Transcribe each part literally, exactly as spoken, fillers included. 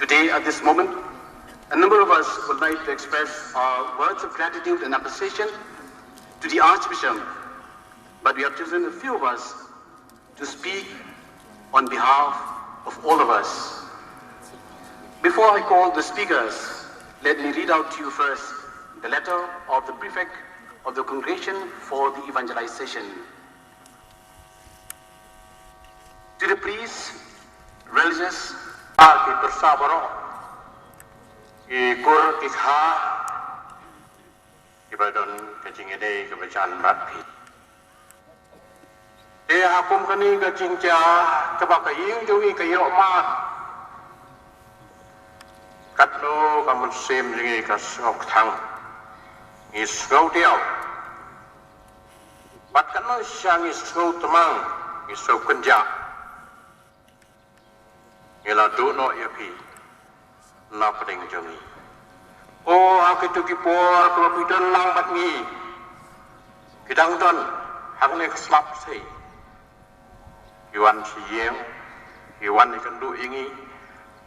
Today, at this moment, a number of us would like to express our words of gratitude and appreciation to the Archbishop, but we have chosen a few of us to speak on behalf of all of us. Before I call the speakers, let me read out to you first the letter of the prefect of the Congregation for the Evangelization. To the priests, religious, ki pyrsa baroh, ki kur ki kha, kiba don ka jingïadei kaba jan bad phi. Te ha kum kane ka jingjia kaba ka ïing jong ngi ka ïoh mad, katno ka mynsiem jong ngi ka sngewthuh, ngi sngewdiaw. Bad katno shisha ngi sngewtmang, ngi sngewkynjah. Ngi la duh noh ïa phi na pdeng jong ngi. O, ha kito ki por kiba phi don lang bad ngi, phi dang don ha kane ka slap sei. Phi wan sha ïing, phi wan ïakynduh ïa ngi.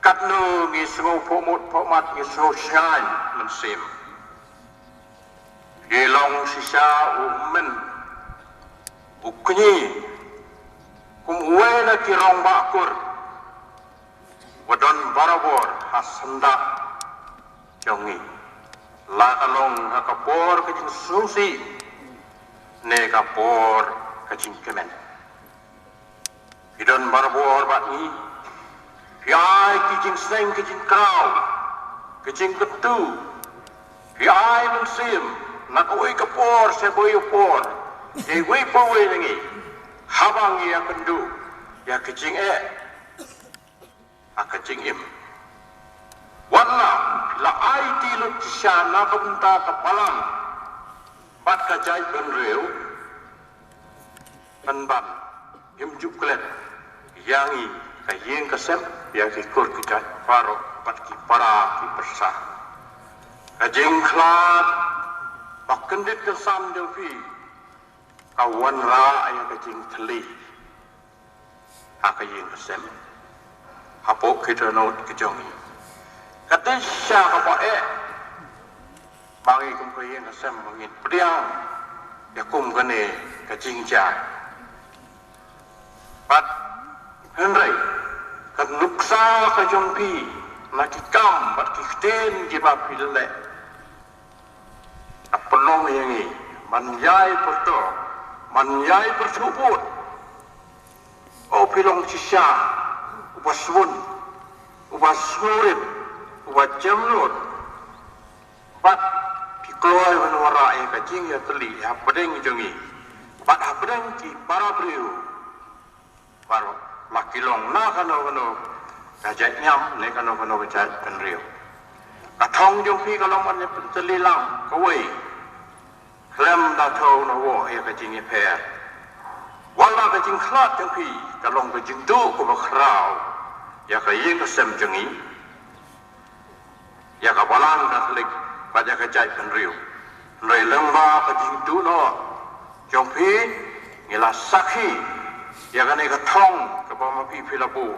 Katno ngi sngewphohmut phohmat, ngi sngewshngaiñ mynsiem. Phi long shisha u hynmen, u kñi, kum uwei na ki rangbah kur, uba don barabor ha syndah jong ngi, la ka long ha ka por ka jingsngewsih ne ka por ka jingkmen. Phi don barabor bad ngi. Phi ai ki jingsneng ki jingkraw, ki jingkyntu. Phi ai mynsiem na kawei ka por sha kawei ka por ïa iwei pa iwei na ngi, haba ngi ïakynduh ïa ka jingeh ha ka jingim. Wat la phi la aiti lut shisha na ka bynta ka balang bad ka jaitbynriew, pynban im ju klet ïa ngi ka ïing ka sem, ïa ki kur ki jait baroh bad ki para ki pyrsa. Ka jingkhlad ba kyndit kynsan jong phi ka wanrah ïa ka jingthylli ha ka ïing ka sem, hapoh ki dohnud ki jong ngi. Ka dei shisha kaba eh ba ngi kum ka ïing ka sem ba ngin pdiang ïa kum kane ka jingjia. Bad hynrei ka nuksa ka jong phi na ki kam bad ki ktien kiba phi leh, ka pynlong ïa ngi ban ïai pyrto, ban ïai pyrthuh bud. O, phi long shisha uba sbun, uba sngewrit, uba jemnud. Bad phi kloi ban wanrah ïa ka jingïatylli hapdeng jong ngi bad hapdeng ki para briew baroh, la ki long na kano kano ka jaitniam ne kano kano ka jaitbynriew. Ka thong jong phi ka long ban ïa pyntylli lang kawei khlem da thew na wah ïa ka jingïapher. Wat la ka jingkhlad jong phi ka long ka jingduh kaba khraw ïa ka ïing ka sem jong ngi, ïa ka balang Katholik bad ïa ka jaitbynriew. Hynrei lyngba ka jingduh noh jong phi, ngi la sakhi ïa kane ka thong kaba ma phi phi la buh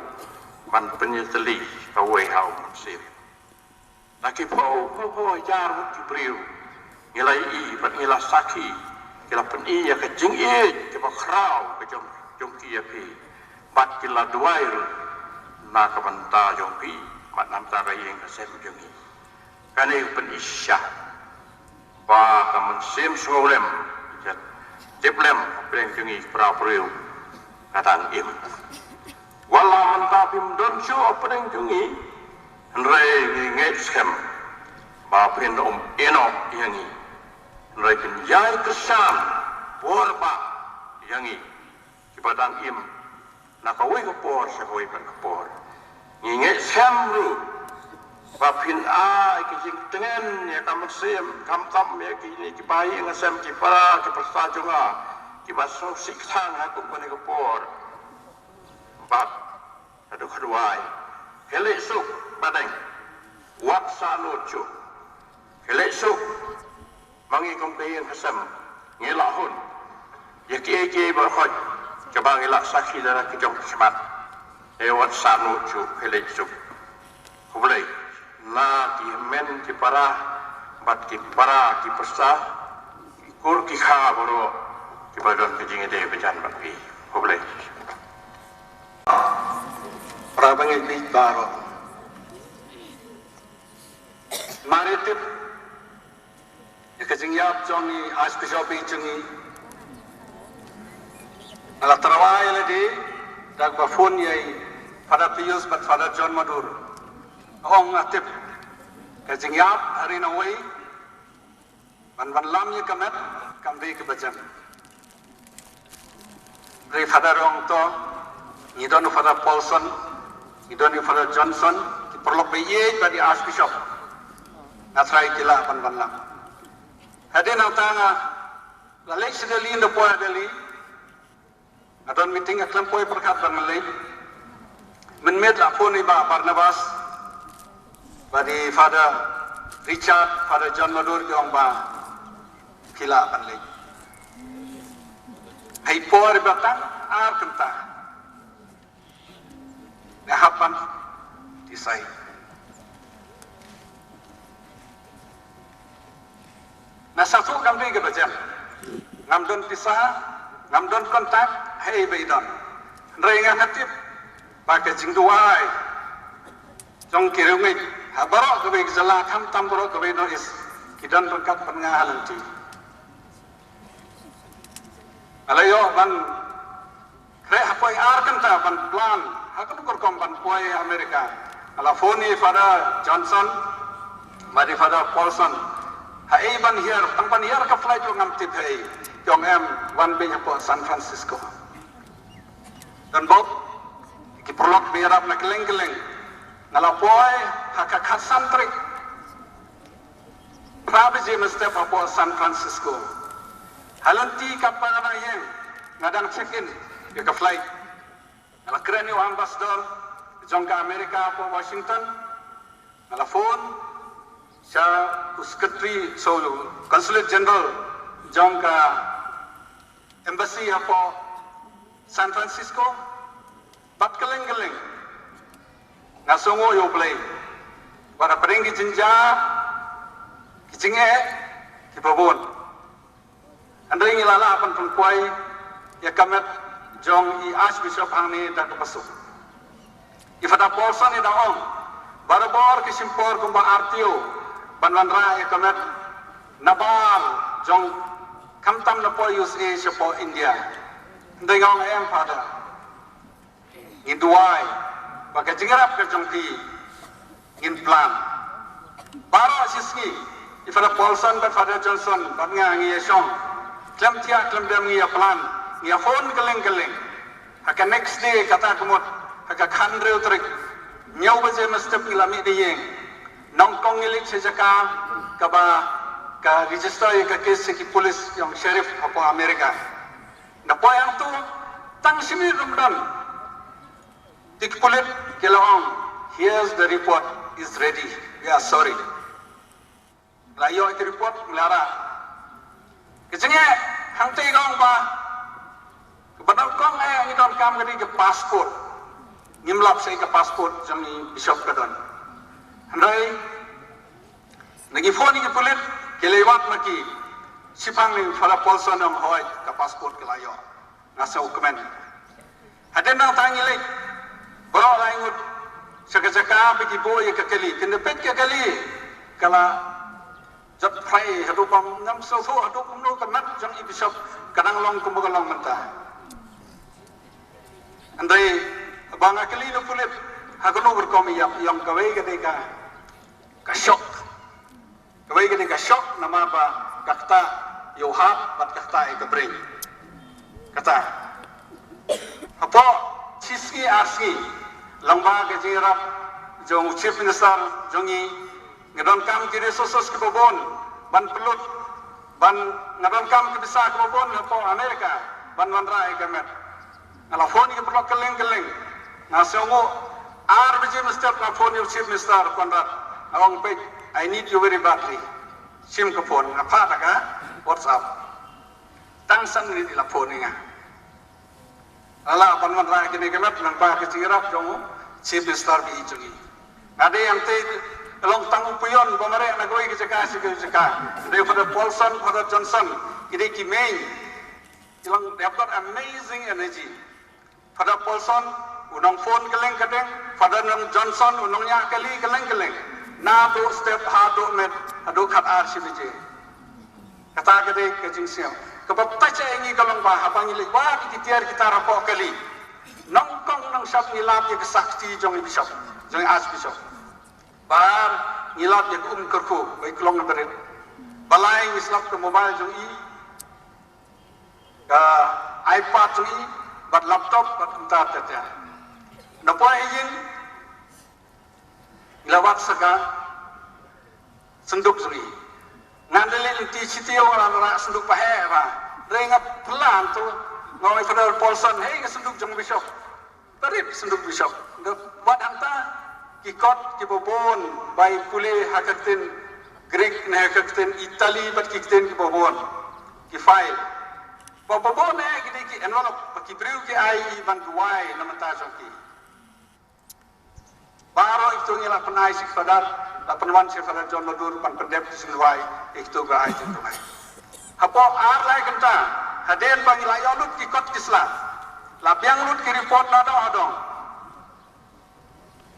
ban pynïatylli kawei ha u mynsiem. Na ki phew phew phew hajar ngut ki briew ngi la ïohi bad ngi la sakhi, ki la pyni ïa ka jingïeit kaba khraw ka jong, jong ki ïa phi. Bad ki la duwai ruh na ka bynta jong phi bad na ka bynta ka ïing ka sem jong ngi. Kane ka pyni shisha ba ka mynsiem sngewlem, jait, tiplem hapdeng jong ngi ki para briew ka dang im. Wat la mynta phim don shuh hapdeng jong ngi, hynrei ngi ngeit skhem ba phin ym ïehnoh ïa ngi. Hynrei phin ïai kyrshan por bah ïa ngi kiba dang im na kawei ka por sha kawei pat ka por. Ngi ngeit skhem ruh ba phin ai ka jingtngen ïa ka mynsiem, khamtam ïa kine kiba ïing ha sem, ki para ki pyrsa jong nga kiba sngewsih kthang ha kum kane ka por. Bad haduh haduh ai, khlei suk badeng, wat sahnud shuh. Khlei suk ma ngi kum ka ïing ka sem, ngi la hun ïa kiei kiei baroh kaba ngi la sakhi da la ki jong ki khmat. Te wat sahnud shuh, khlei suk. Khublei na ki hynmen ki para bad ki para ki pyrsa, ki kur ki kha baroh kiba don ka jingïadei bajan bad phi. Khublei. Para bangeit baroh. Mar ïa tip ïa ka jingïap jong i Archbishop i jong ngi. Nga la tyrwa ïa lade da kaba phone ïa i Father Pius bad Father John Madur. Ong nga tip ka jingïap ha ri na wei ban wanlam ïa ka met kam dei kaba jem. Ri Father ong to, ngi don u Father Paulson, ngi don u Father Johnson, ki paralok ba ïeit bad i Archbishop. Nga trai ki lah ban wanlam. Hadien nangta nga la leit sha Delhi, ynda poi Delhi nga don meeting, nga khlem poi pyrkhat ban leit. Mynmiet la phone i Bah Barnabas bad i Father Richard, Father John Madur, ki ong ba phi lah ban leit. Hei por ba tang ar kynta nga hap ban decide. Nga sngewthuh kam dei kaba jem. Ngam don pisa, ngam don contact, hei ba i don. Hynrei nga tip ba ka jingduwai jong ki riewngeit ha baroh kawei ka jylla, khamtam baroh kawei North East, ki don ryngkat bad nga ha lynti. Nga la ïoh ban khreh ha poi ar kynta ban plan ha kano ka rukom ban poi America. Nga la phone ïa i Father Johnson bad i Father Paulson. Ha ei ban hiar, tang ban hiar ka flight ruh ngam tip ha ei. Ki ong em, wan beit hapoh San Francisco. Don bok ki paralok ba ïarap na kylleng kylleng. Nga la poi ha ka khatsan tarik. Phra baje mynstep hapoh San Francisco. Ha lynti katba nga dang ïeng, nga dang check in ïa ka flight. Nga la kren ïa u ambassador jong ka America hapoh Washington. Nga la phone sha u secretary, so, consulate general jong ka embassy hapoh San Francisco. Bad kylleng kylleng nga sngewnguh ïa U Blei. Bad hapdeng ki jingjia, ki jingeh kiba bun, hynrei ngi la lah ban pynpoi ïa ka met jong i Archbishop hangne da kaba suk. I Father Paulson i da ong, barabor ki shim por kumba ar taïew ban wanrah ïa ka met nabar jong, khamtam napoh U S A, shapoh India. Hynrei nga ong em Father, ngin duwai ba ka jingïarap ka jong phi ngin plan. Baroh shisngi i Father Paulson bad Father Johnson bad nga ngi ïa shong, khlem thiah khlem dem ngi ïa plan, ngi ïa phone kylleng kylleng. Ha ka next day, kata ka mut ha ka khathynriew tarik, hynñiew baje mynstep ngi la mih da ïing. Nyngkong ngi leit sha jaka kaba ka register ïa ka case sha ki police, ïa u sheriff hapoh America. Napoh hangto tang shi minit ruh ym don, te ki pulit ki la ong, "Here's the report, is ready. We are sorry." La ïoh ïa ki report, la rah. Ka jingeh hangtei ka ong ba kaba nyngkong eh ngi donkam ka dei ka passport. Ngim lap sha ka passport jong i bishop ka don. Hynrei na ngi phone ïa ki pulit, ki la ïa wad ma ki. Shiphang i Father Paulson ong, "Hooid, ka passport ka la ïoh." Nga sngewkmen. Hadien nangta ngi leit baroh lai ngut sha ka jaka ba ki buh ïa ka kali. Hynda peit ka kali ka la jot phrai haduh bym, ngam sngewthuh haduh kumno ka met jong i bishop ka dang long kumba ka long mynta. Hynrei haba nga kylli na u pulit ha kano ka rukom i ïap, i ong kawei ka dei ka, ka shock. Kawei ka dei ka shock namar ba ka ktah ïa u heart bad ka ktah ïa ka brain. Kata. Hapoh shi sngi ar sngi lyngba ka jingïarap jong u Chief Minister jong ngi, nga donkam ki resources kiba bun ban pynlut, ban, nga donkam ki pisa kiba bun hapoh America ban wanrah ïa ka met. Nga la phone ïa ki paralok kylleng kylleng. Nga sngewnguh, ar baje mynstep nga phone ïa u Chief Minister Conrad. Nga ong, "Peit, I need you very badly." Shim ka phone, nga phah da ka WhatsApp. Tang san minit i la phone ïa nga. Nga la lah ban wanrah ïa kane ka met lyngba ka jingïarap jong u Chief Minister ba i jong ngi. Nga dei hangtei ka long tang u peon ba mareh na kawei ka jaka sha kawei ka jaka. Dei Father Paulson, Father Johnson, ki dei ki main. Ki long, they have got amazing energy. Father Paulson u nang phone kylleng kylleng, Father nang Johnson u nang ñiah kali kylleng kylleng. Naduh step haduh met, haduh khatar shi baje. Kata ka dei ka jingsngew. Kaba pynbeit ïa ngi ka long ba haba ngi leit wad ki tiar ki tar hapoh kali, nongkong nongshop ngi lap ïa ka sakti jong i bishop, jong i archbishop. Ba ar ngi lap ïa ka um kyrkhu ba i klong na barit. Ba lai ngi slap ka mobile jong i, ka iPad jong i, bad laptop, bad kumta ter ter. Na poi ha ïing, ngi la wad sa ka synduk jong i. Ngan da leit lynti shi taïew, nga la rah synduk ba heh ba. Hynrei nga phylla hangto, nga ong ïa Father Paulson, hei, ka synduk jong bishop. Ba rit ka synduk bishop. Nga wad hangta, ki kot kiba bun ba i pule ha ka ktien Greek ne ha ka ktien Italy bad ki ktien kiba bun. Ki file. Ba, ba bun eh ki dei ki envelope, ba ki briew ki ai i ban duwai na bynta jong ki. Baroh ito ngi la pynai sha ki Father, la pynwan sha Father John Madur ban pyndep ki jingduwai, ito ba ai jingduwai. Hapoh ar lai kynta, hadien ba ngi la ïoh lut ki kot ki sla, la biang lut ki report na dong ha dong.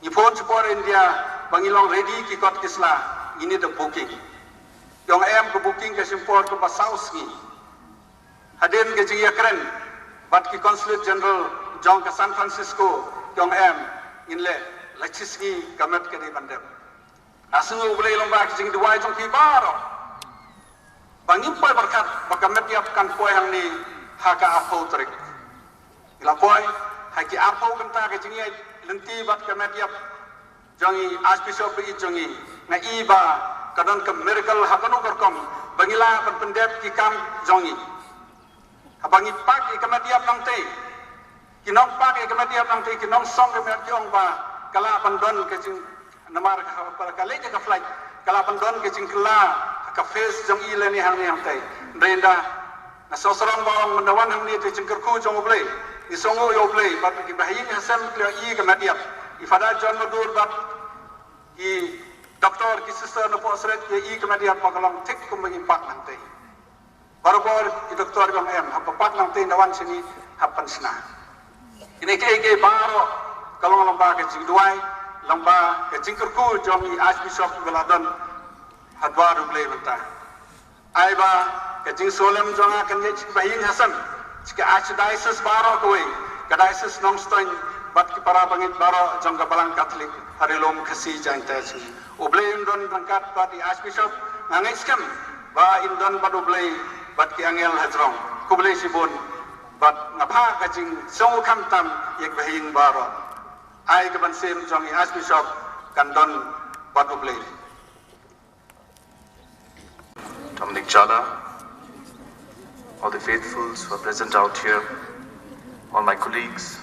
Ngi phone sha ka Air India ba ngi long ready ki kot ki sla, ngi need a booking. Ki ong em, ka booking ka shim por kumba saw sngi. Hadien ka jingïakren bad ki Consulate General jong ka San Francisco, ki ong em, ngin leh, la shi sngi ka met ka dei ban dep. Nga sngew U Blei lyngba ka jingduwai jong phi baroh ba ngim poi pyrkhat ba ka met ïap kan poi hangne ha ka arphew tarik. Ngi la poi ha ki arphew kynta ka jingïaid lynti bad ka met ïap jong i Archbishop ba ïeit jong i. Nga i ba ka don ka miracle ha kano ka rukom ba ngi lah ban pyndep ki kam jong i. Haba ngi pak ïa ka met ïap nangtei, ki nongpak ïa ka met ïap nangtei, ki nongsong ka met ïap ki ong ba ka lah ban don ka jing, namar ka, haba ka leit ïa ka flight, ka lah ban don ka jingkylla ha ka face jong i lane hangne hangtei. Hynrei ynda nga sngewsarong ba ong mynta wan hangne te jingkyrkhu jong U Blei, ngi sngewnguh ïa U Blei bad kiba ha ïing ha sem ki la i ka met ïap. I Father John Madur bad ki doktor ki sister na Port Said ki i ka met ïap ba ka long thik kumba ngi pak nangtei. Barabor i doktor i ong em, haba pat nangtei, ynda wan shane hap pynshna. Kine kiei kiei baroh ka long lyngba ka jingduwai, lyngba ka jingkyrkhu jong i Archbishop ba la don ha dwar U Blei mynta. Ai ba ka jingsngewlem jong nga kan ïaid sha ki bahaïing hasem, sha ki archdiocese baroh kawei, ka diocese Nongstoiñ bad ki para bangeit baroh jong ka Balang Katholik ha Ri Lum Khasi Jaiñtia jong ngi. U Blei un don ryngkat bad i Archbishop, nga ngeit skhem ba in don bad U Blei bad ki angel hajrong. Khublei shibun bad nga phah ka jingsngewkhamtam ïa ki bahaïing baroh. Ai ka mynsiem jong i Archbishop kan don bad U Blei. Dominic Jala, all the faithfuls who are present out here, all my colleagues,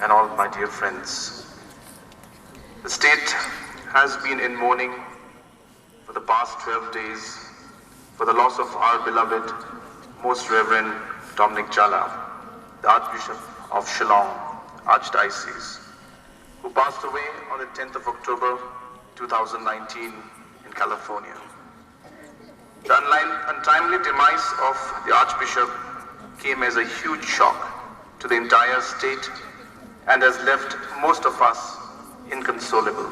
and all my dear friends. The state has been in mourning for the past twelve days for the loss of our beloved Most Reverend Dominic Jala, the Archbishop of Shillong Archdiocese, who passed away on the tenth of October two thousand nineteen in California. The unli-, untimely demise of the Archbishop came as a huge shock to the entire state and has left most of us inconsolable.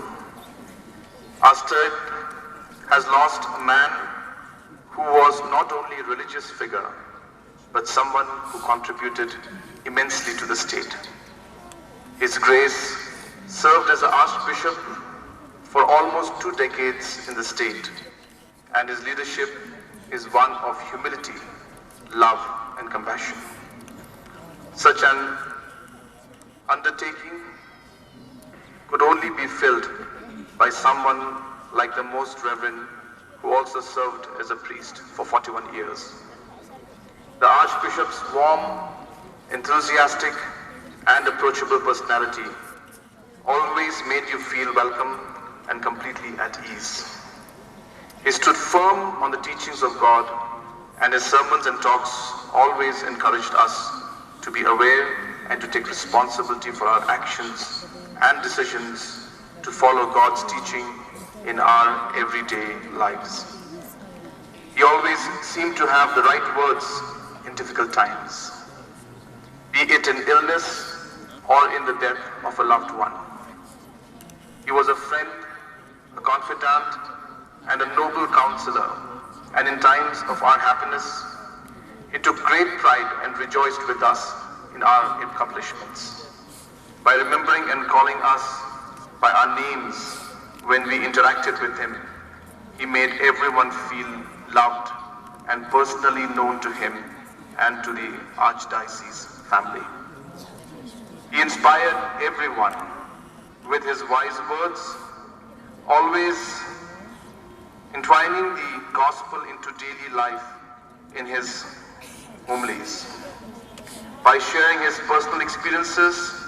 Our state has lost a man who was not only a religious figure, but someone who contributed immensely to the state. His Grace served as Archbishop for almost two decades in the state, and his leadership is one of humility, love, and compassion. Such an undertaking could only be filled by someone like the Most Reverend, who also served as a priest for forty-one years. The Archbishop's warm, enthusiastic, and approachable personality always made you feel welcome and completely at ease. He stood firm on the teachings of God, and his sermons and talks always encouraged us to be aware and to take responsibility for our actions and decisions to follow God's teaching in our everyday lives. He always seemed to have the right words in difficult times, be it in illness or in the death of a loved one. He was a friend, a confidant, and a noble counselor, and in times of our happiness, he took great pride and rejoiced with us in our accomplishments. By remembering and calling us by our names when we interacted with him, he made everyone feel loved and personally known to him and to the Archdiocese family. He inspired everyone with his wise words, always entwining the gospel into daily life in his homilies. By sharing his personal experiences,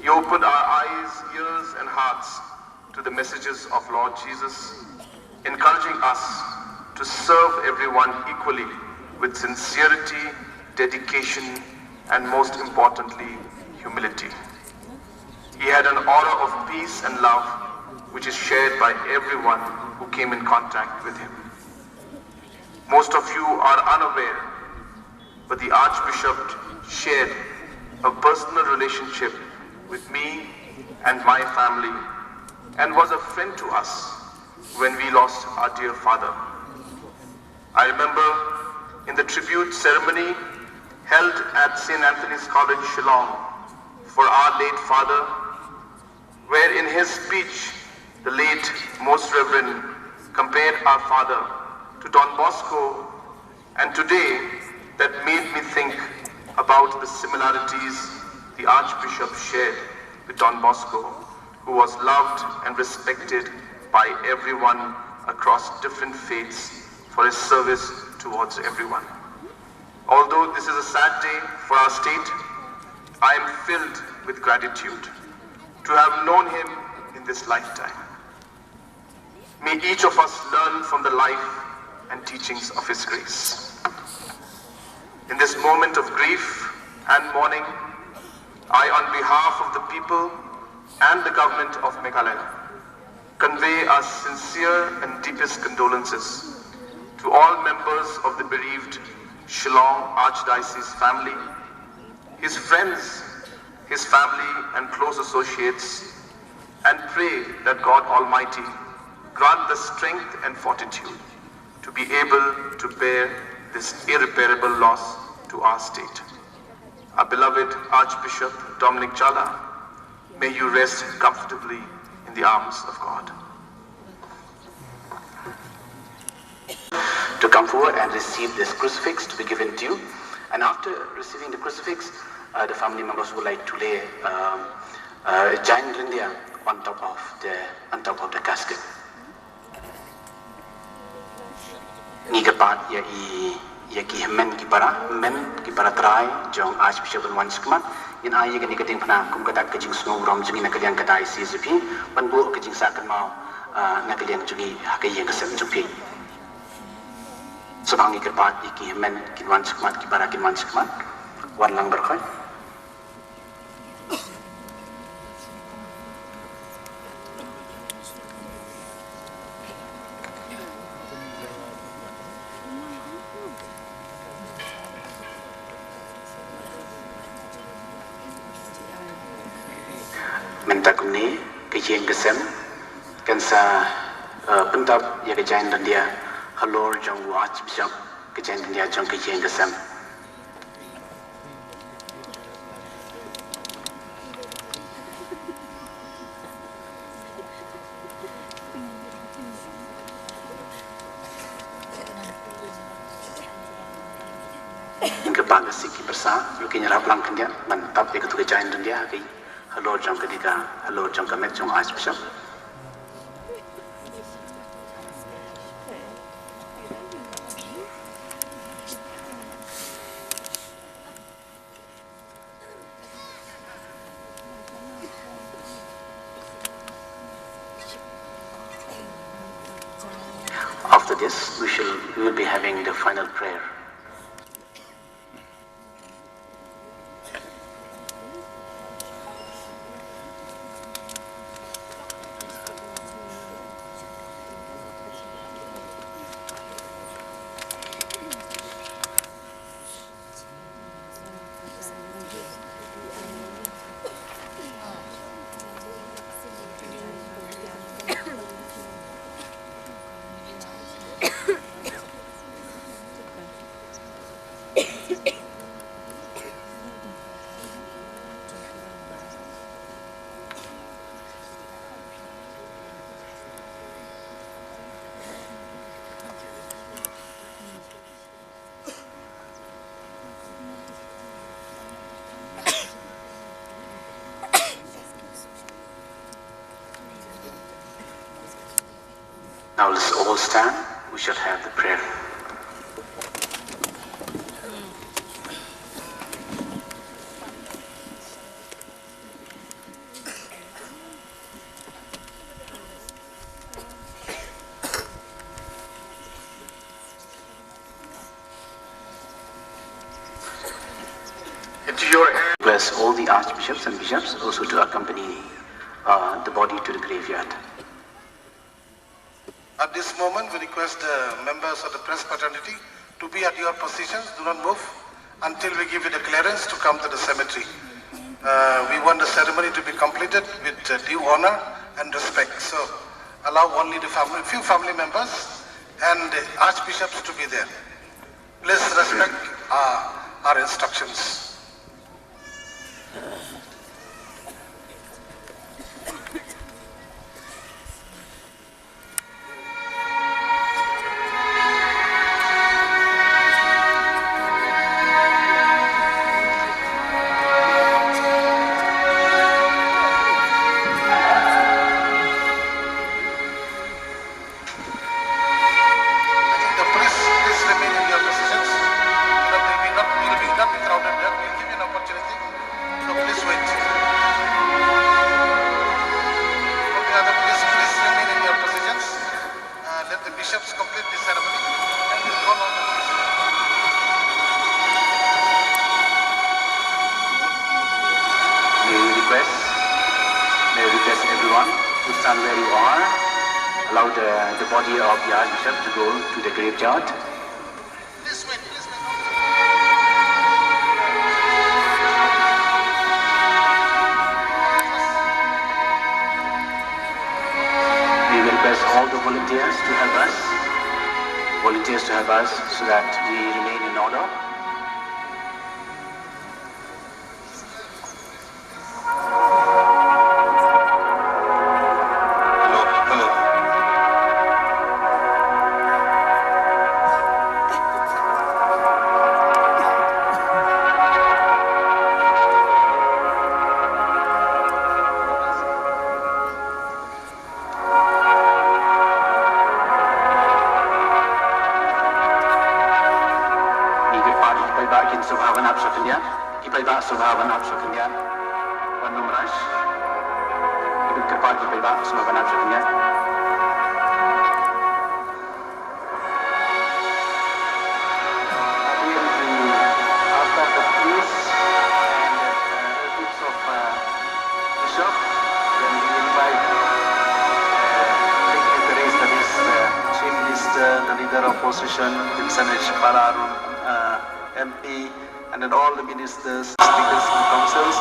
he opened our eyes, ears, and hearts to the messages of Lord Jesus, encouraging us to serve everyone equally with sincerity, dedication, and most importantly, humility. He had an aura of peace and love which is shared by everyone who came in contact with him. Most of you are unaware, but the Archbishop shared a personal relationship with me and my family and was a friend to us when we lost our dear father. I remember in the tribute ceremony held at Saint Anthony's College, Shillong, for our late father, where in his speech, the late Most Reverend compared our father to Don Bosco, and today that made me think about the similarities the Archbishop shared with Don Bosco, who was loved and respected by everyone across different faiths for his service towards everyone. Although this is a sad day for our state, I am filled with gratitude to have known him in this lifetime. May each of us learn from the life and teachings of His grace. In this moment of grief and mourning, I, on behalf of the people and the government of Meghalaya, convey our sincere and deepest condolences to all members of the bereaved Shillong Archdiocese family, his friends, his family, and close associates, and pray that God Almighty grant the strength and fortitude to be able to bear this irreparable loss to our state. Our beloved Archbishop Dominic Jala, may you rest comfortably in the arms of God. To come forward and receive this crucifix to be given to you. And after receiving the crucifix, uh, the family members would like to lay, um, uh, giant ryndia on top of the, on top of the casket. Ngi kyrpad ïa i, ïa ki hynmen ki para, hynmen ki para trai jong Archbishop ban wan shakhmat. Ngin ai ïa kane ka diengphna kum ka dak ka jingsngew burom jong ngi na ka liang ka diocese jong phi, ban buh ka jingsah kynmaw, ah, na ka liang jong ngi ha ka ïing ka sem jong phi. Sngewbha ngi kyrpad ïa ki hynmen kin wan shakhmat, ki para kin wan shakhmat. Wan lang baroh. Mynta kumne ka ïing ka sem kan sa, eh, pyntap ïa ka jaiñ ryndia halor jong u Archbishop, ka jaiñ ryndia jong ka ïing ka sem. Ïa ka ba ka sik ki pyrsa, ïa ka ñiarap lang khyndiat ban tap ïa ka tu ka jaiñ ryndia ha ki halor jong ka dika, halor jong ka met jong u Archbishop. After this, we shall, we will be having the final prayer. Now let's all stand. We shall have the prayer. Into your hands. Request all the archbishops and bishops also to accompany uh, the body to the graveyard. At this moment, we request the members of the press fraternity to be at your positions. Do not move until we give you the clearance to come to the cemetery. Uh, we want the ceremony to be completed with uh, due honor and respect. So allow only the family, few family members and the archbishops to be there. Please respect uh, our instructions. I think the priests, please remain in your positions. You know, we will not, we will not be crowded there. We'll give you an opportunity. So please wait. From the other priests, please remain in your positions. Uh, let the bishops complete the ceremony. And we'll call on the priests. May we request, may we request everyone to stand where you are. Allow the, the body of the Archbishop to go to the graveyard. Please wait, please wait. We will request all the volunteers to help us. Volunteers to help us so that we remain in order. Ngi kyrpad ïa ki paidbah kin sngewbha ban ap sha khyndiat. Ki paidbah sngewbha ban ap sha khyndiat. Ban ym rush. Ngi kyrpad ïa ki paidbah sngewbha ban ap sha khyndiat. Hadien ki, after the priest and the, uh, of, uh, bishop, then we invite, uh, dignitaries, that is, uh, Chief Minister, the leader of opposition, Vincent H Pala Arun, uh, M P, and then all the ministers, speakers in councils.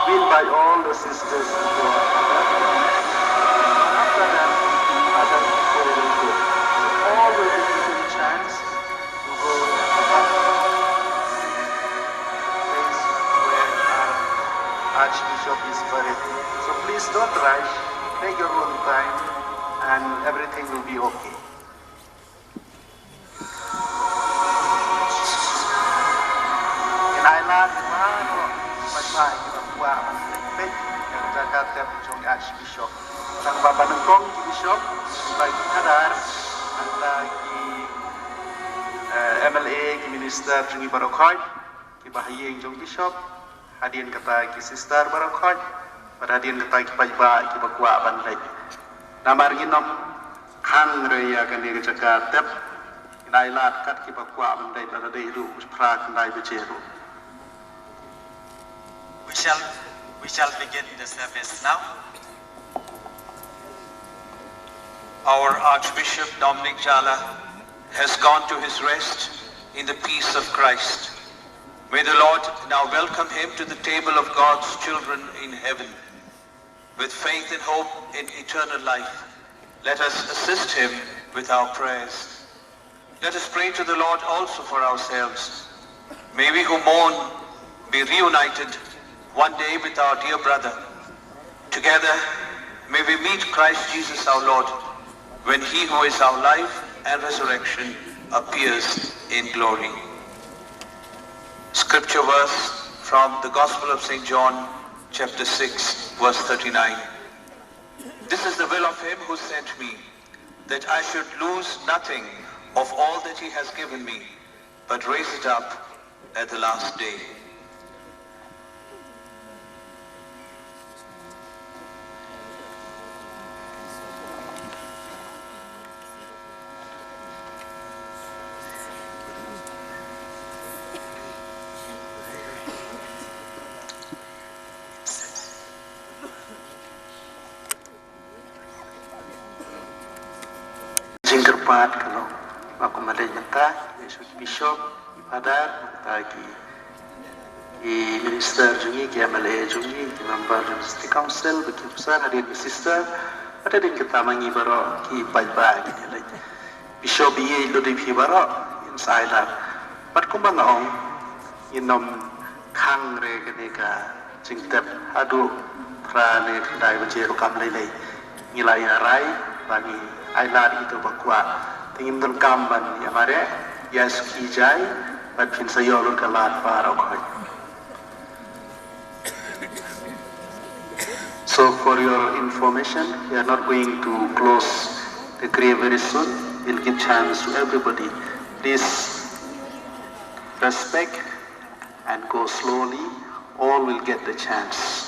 We invite all the sisters into our program. After that, other people will go. So all will be given chance to go to the place where our Archbishop is buried. So please don't rush, take your own time, and everything will be okay. Ngi ai lad ïa baroh ki paidbah kiba kwah ban peit ïa ka jaka tep jong u Archbishop. Tang ba nyngkong ki bishop, ba ki khadar, nangta ki, eh, M L A, ki minister jong ngi baroh khoit, kiba ha ïing jong bishop, hadien kata ki sister baroh khoit, bad hadien kata ki paidbah kiba kwah ban leit. Namar ngin ym khang re ïa kane ka jaka tep, ngin ai lad kat kiba kwah ban leit, lada dei ruh phra khyndai baje ruh. We shall, we shall begin the service now. Our Archbishop Dominic Jala has gone to his rest in the peace of Christ. May the Lord now welcome him to the table of God's children in heaven. With faith and hope in eternal life, let us assist him with our prayers. Let us pray to the Lord also for ourselves. May we who mourn be reunited one day with our dear brother. Together, may we meet Christ Jesus our Lord when he who is our life and resurrection appears in glory. Scripture verse from the Gospel of Saint John, chapter six, verse thirty-nine. This is the will of him who sent me, that I should lose nothing of all that he has given me, but raise it up at the last day. Jingkyrpad ka long ba kum ma leit mynta, ïa shu ki bishop, ki father, mynta ki, ki minister jong ngi, ki M L A jong ngi, ki member jong city council, ba ki officer, hadien ki sister, hadien kita ma ngi baroh ki paidbah ki leit. Bishop ïeit lut ïa phi baroh, in sa ai lad. Bad kumba nga ong, ngin ym khang re kane ka jingtep haduh phra ne khyndai baje ruh kam lei lei. Ngi la ïa rai ba ngi ai lad ïa kito ba kwah. Te ngim donkam ban ïa mareh, ïa suki jai, bad phin sa ïoh lut ka lad baroh khoit. So for your information, we are not going to close the grave very soon. We'll give chance to everybody. Please respect and go slowly. All will get the chance.